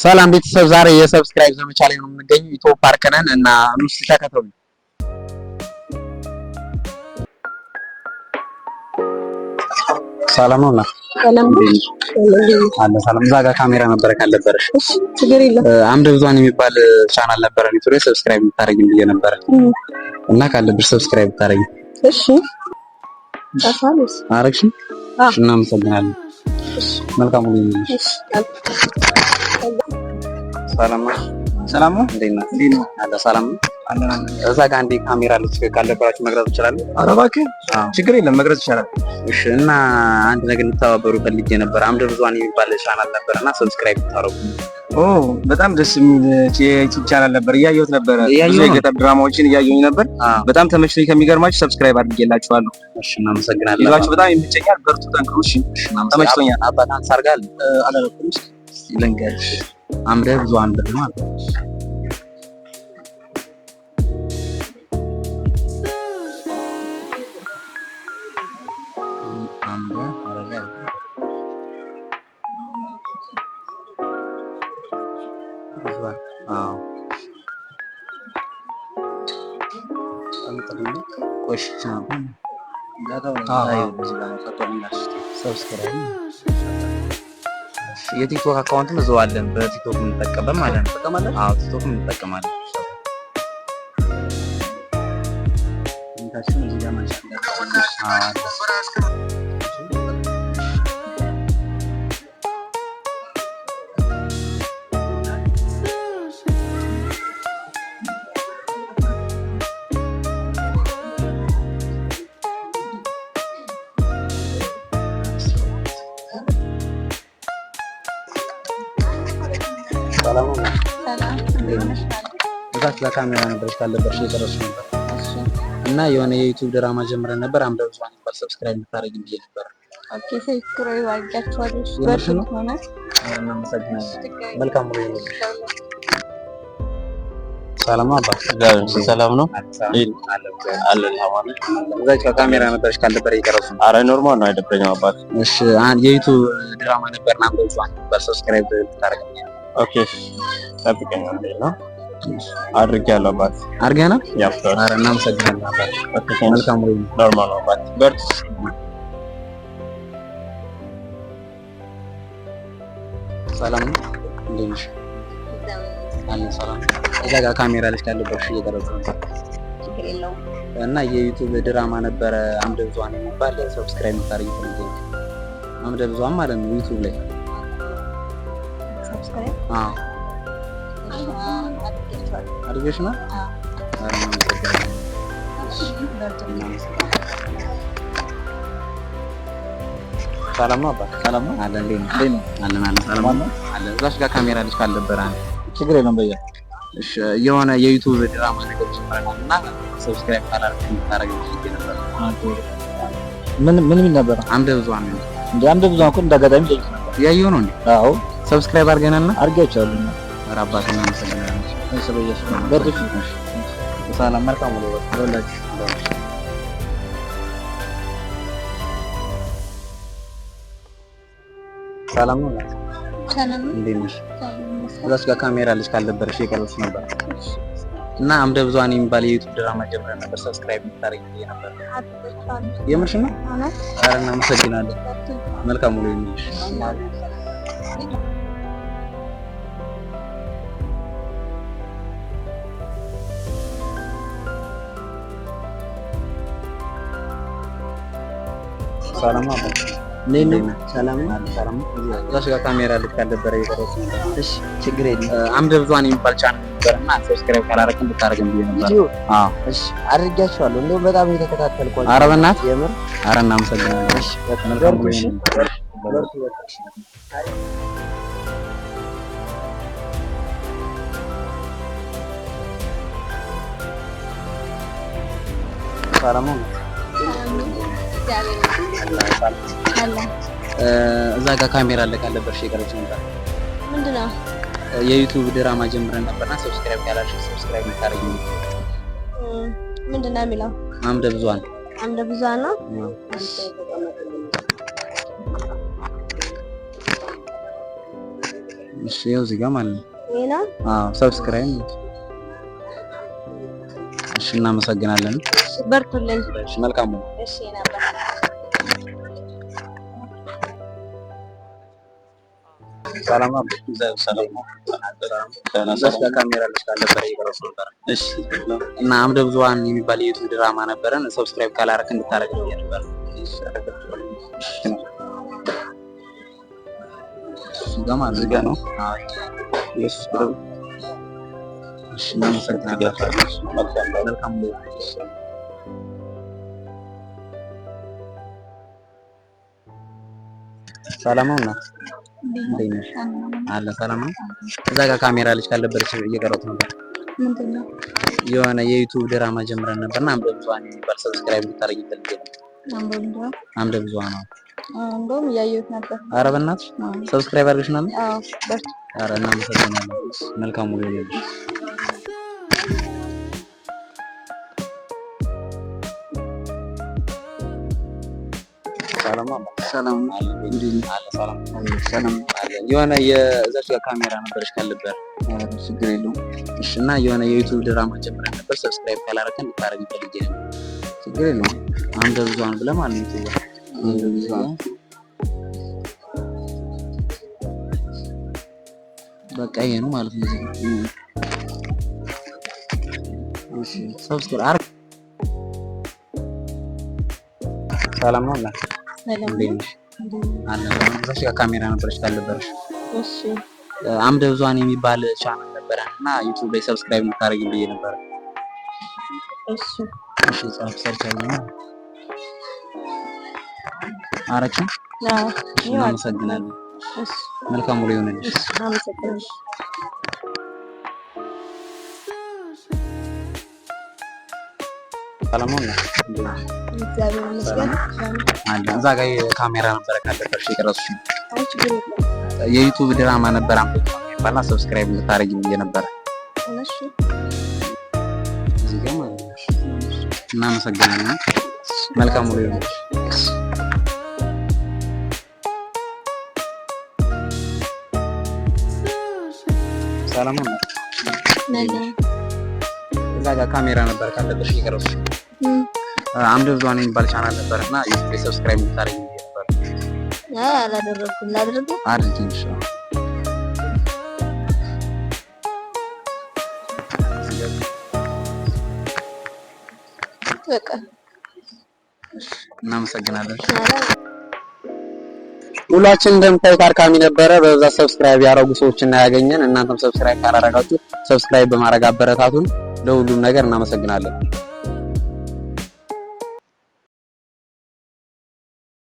ሰላም ቤተሰብ፣ ዛሬ የ subscribe ዘመቻ ላይ ነው የምንገኘው። ኢትዮ ፓርክ ነን እና ምስ ተከተሉ። ሰላም ነው። ሰላም አለ ሰላም። እዛ ጋር ካሜራ ነበረ ካልነበረሽ እሺ፣ ችግር የለም። አምደ ብዙሃን የሚባል ቻናል ነበረ ዩቲዩብ ላይ subscribe የምታደርጊኝ ብዬ ነበረ እና ካለብሽ subscribe ብታደርጊ። እሺ፣ ጠፋልስ አረግሽ? አዎ። እናመሰግናለን። መልካም ሁሉ ይሁንልሽ። እሺ፣ ሰላም ነው። ሰላም ነው። እንዴት ነህ? እንዴት ነው? አለ ሰላም ነው። አለን አለን። እዛ ጋር አንዴ ካሜራ አለች ካልነበራችሁ መቅረጽ እችላለሁ? ኧረ እባክህ አዎ። ችግር የለም መቅረጽ ይቻላል። እሺ። እና አንድ ነገር እንድተባበሩ ፈልጌ ነበር። አምደ ብዙሃን የሚባል ቻናል ነበር እና subscribe ብታደርጉ። ኦ በጣም ደስ የሚል የዩቲዩብ ቻናል ነበር፣ እያየሁት ነበረ። እያየሁ ብዙ ነው። የገጠር ድራማዎችን እያየሁኝ ነበር። አዎ። በጣም ተመችቶኝ ከሚገርማችሁ subscribe አድርጌላችኋለሁ። እሺ፣ እናመሰግናለን። ይዟችሁ በጣም ይመቸኛል። በርቱ፣ ጠንክሩ። እሺ እሺ፣ እናመሰግናለን። ተመችቶኛል። አባት አንሳርጋል አላደረኩም። ልንገርሽ፣ አምደ ብዙሃን ብለህ ማለት ነው። አምደ አረጋዊ ብዙሃን። አዎ፣ ቆሽ subscribe የቲክቶክ account ም እዛው አለን። በቲክቶክ የምንጠቀምበት ማለት ነው። አዎ፣ ቲክቶክ እንጠቀማለን። አዎ፣ አለ። ሰላም ነው። ሰላም። እዛች ለካሜራ ነበረች ካልነበረሽ እየቀረጽሽ ነበር እና የሆነ የዩቲዩብ ድራማ ጀምረን ነበር። አምደ ብዙሃን የሚባል subscribe እንድታደርጊ ብዬ ነበር። Okay፣ subscribe አድርጋችኋለሁ። እሺ፣ የምርሽ በርቱ ነው? ሆነ። እናመሰግናለን። መልካም ውሎ ይሁንልሽ። ሰላም ነው አባት። ሰላም ነው አለን። እዛች ካሜራ ነበረች ካልነበረ እየቀረጹ ነው። አረ normal ነው፣ አይደብረኝም አባት። እሺ፣ አንድ የዩቲዩብ ድራማ ነበርና አምደ ብዙሃን የሚባል subscribe እንድታደርጊ። Okay ጠብቀኝ አንዴ ነው አድርጌያለሁ አባት። አድርገናል። ያው ኧረ እናመሰግናለን አባት። Okay፣ መልካም ውሎ ይሁንልሽ። Normal ነው አባት። በርቱ። ሰላም ነው። እንዴት ነሽ? አለን ሰላም ነው። እዛ ጋር ካሜራ ልጅ ካለበሽ እየቀረጹ ነበር ችግር የለውም። እና የዩቲዩብ ድራማ ነበረ አምደ ብዙሃን የሚባል subscribe የምታደርጊ ፈልጌ ነው። አምደ ብዙሃን ማለት ነው ዩቲዩብ ላይ። Subscribe አዎ፣ አድርጌያችኋለሁ። አድርገሽ ነው? አዎ። ኧረ እናመሰግናለን። እሺ፣ በርቱ። ሰላም ነው አባት። ሰላም ነው። አለ እንዴት ነህ? እንዴት ነው? አለን አለን ሰላም ነው። አለ እዛች ጋር ካሜራ ልጅ ካልነበረ አንድ ችግር የለም በያ እሺ፣ የሆነ የዩቲዩብ ድራማ ነገር ጀምረናል እና subscribe ካላደረግሽ እንድታደርጊ ፈልጌ ነበር። ምን ምን የሚል ነበረ አምደ ብዙሃን ነው። እንደ አምደ ብዙሃን እኮ እንዳጋጣሚ ጠይቅ ነበር። እያየሁ ነው እንዴ? አዎ Subscribe አድርገናልና አድርጌያቸዋለሁ። ኧረ አባት እናመሰግናለን። እሺ በያ በርቱ። እሺ ሰላም፣ መልካም ውሎ ለሁላችሁ። ሰላም ነው። ሰላም ነው። እንዴት ነሽ? ሰላም ይመስገን። እዛች ጋር ካሜራ ልጅ ካልነበረሽ እየቀረጽሽ ነበር እና አምደ ብዙሃን የሚባል የዩቲዩብ ድራማ ጀምረን ነበር። Subscribe እንድታደርጊ ብዬ ነበር። አድርጌያችኋለሁ። የምርሽ ነው? እውነት? ኧረ እናመሰግናለን። በርቱ። መልካም ውሎ ይሁንልሽ። ሰላም ነው አባት። እንዴት ነው? እንዴት ነህ? ሰላም ነው። አለ ሰላም ነው። እዛች ጋር ካሜራ ልጅ ካልነበረ እየቀረጽሽ ነበር። እሺ ችግር የለም። አምደ ብዙሃን የሚባል ቻናል ነበር እና subscribe ካላደረግን እንድታደርገን ብዬ ነበር። ዩቲዩብ አዎ። እሺ አድርጌያቸዋለሁ። እንደውም በጣም የተከታተልኳቸው። ኧረ በእናትህ። የምር ኧረ እናመሰግናለን። እሺ በቃ መልካም በርቱ። ውሎ እሺ ይሁንልሽ። በርቱ በቃ። ሰላም ነው። ሰላም ነው። እግዚአብሔር ይመስገን። አለ። እዛ ጋር ካሜራ አለ ካልነበረሽ እየቀረጽሽ ነበር። ምንድን ነው? የዩቲዩብ ድራማ ጀምረን ነበርና subscribe ካላደረግሽ subscribe እንድታደርጊ ነው። ምንድን ነው የሚለው? አምደ ብዙሃን። አምደ ብዙሃን ነው። አዎ። እሺ፣ ይኸው እዚህ ጋር ማለት ነው። ይሄ ነው። አዎ፣ subscribe። እሺ፣ እናመሰግናለን። እሺ፣ በርቱልን። እሺ፣ መልካም ነው። እሺ ነበር። ሰላም ነው። ሰላም ነው። ደህና እዛች ሰላም ጋር ካሜራ ልጅ ካልነበረ እየቀረጽኩ ነበር። እሺ እና አምደ ብዙሃን የሚባል የ YouTube ድራማ ነበረን። Subscribe ካላረክ እንድታረግ ብዬ ነበር። እሱ ጋር ማለት እዚህ ጋር ነው። አዎ። ኢየሱስ እሺ፣ እናመሰግናለን። መልካም ነው። መልካም ነው። ሰላም ነው እናት፣ እንዴት ነሽ? አለ ሰላም ነው። እዛ ጋር ካሜራ ልጅ ካልነበረች እየቀረጽኩ ነበር። ምንድን ነው? የሆነ የ YouTube ድራማ ጀምረን ነበርና አምደ ብዙሃን የሚባል subscribe እንድታረጊ ፈልጌ ነበር። አምደ ብዙሃን ነው። እንደውም እያየሁት ነበር። ኧረ በእናትሽ subscribe አድርገሽናል? አዎ፣ በርቱ። ኧረ እናመሰግናለን። መልካም ውሎ ይሁንልሽ። ሰላም ነው። ሰላም ነው። እንዴት ነህ? አለ ሰላም ሰላም። አለ። የሆነ የእዛች ጋር ካሜራ ነበረች ካልነበር ኧረ ችግር የለውም። እሺ። እና የሆነ የ YouTube ድራማ ጀምረን ነበር። Subscribe ካላረከን እንድታረግ ፈልጌ ነበር። ችግር የለውም። አምደ ብዙሃን ብለህ ማለት ነው። YouTube አምደ ብዙሃን። በቃ ይሄ ነው ማለት ነው። እሺ። Subscribe አርግ። ሰላም ነው እናት፣ ሰላም እንዴት ነው። ነሽ? አለ ሰላም። እዛች ጋር ካሜራ ነበረች ካልነበረሽ እሺ፣ አምደ ብዙሃን የሚባል ቻናል ነበረን እና YouTube ላይ subscribe እንድታረጊ ብዬ ነበር። እሺ። እሺ፣ ጻፍ፣ search አድርጊና አረግሽው። አዎ፣ እሺ፣ እናመሰግናለን። እሺ፣ መልካም ውሎ ይሁንልሽ። እሺ፣ አመሰግናለሁ። ሰላም ነው እናት፣ እንዴት ነሽ? እግዚአብሔር ይመስገን። አለ እዛ ጋር ካሜራ ነበረ ካልነበረሽ የቀረጽሽ አይ፣ ችግር የለም። የ YouTube ድራማ ነበር አምደ ብዙሃን የሚባልና subscribe እንድታረጊ ብዬ ነበር። እሺ፣ እዚህ ጋር ማለት ነው። እናመሰግናለን። መልካም ውሎ ይሁንልሽ። ሰላም ነው እናት፣ ሰላም። እዛ ጋር ካሜራ ነበር ካልነበረሽ እየቀረጽሽ አምደ ብዙሃን የሚባል ቻናል ነበር እና YouTube ላይ subscribe እንድታረጊ ብዬ ነበር። አይ፣ አላደረኩም። ላድርገው? አድርጊ ኢንሻአላህ። በቃ እናመሰግናለን። ኧረ ውሏችን እንደምታዩት አድካሚ ነበረ። በብዛት subscribe ያደረጉ ሰዎች እና ያገኘን። እናንተም subscribe ካላረጋችሁ subscribe በማድረግ አበረታቱን። ለሁሉም ነገር እናመሰግናለን።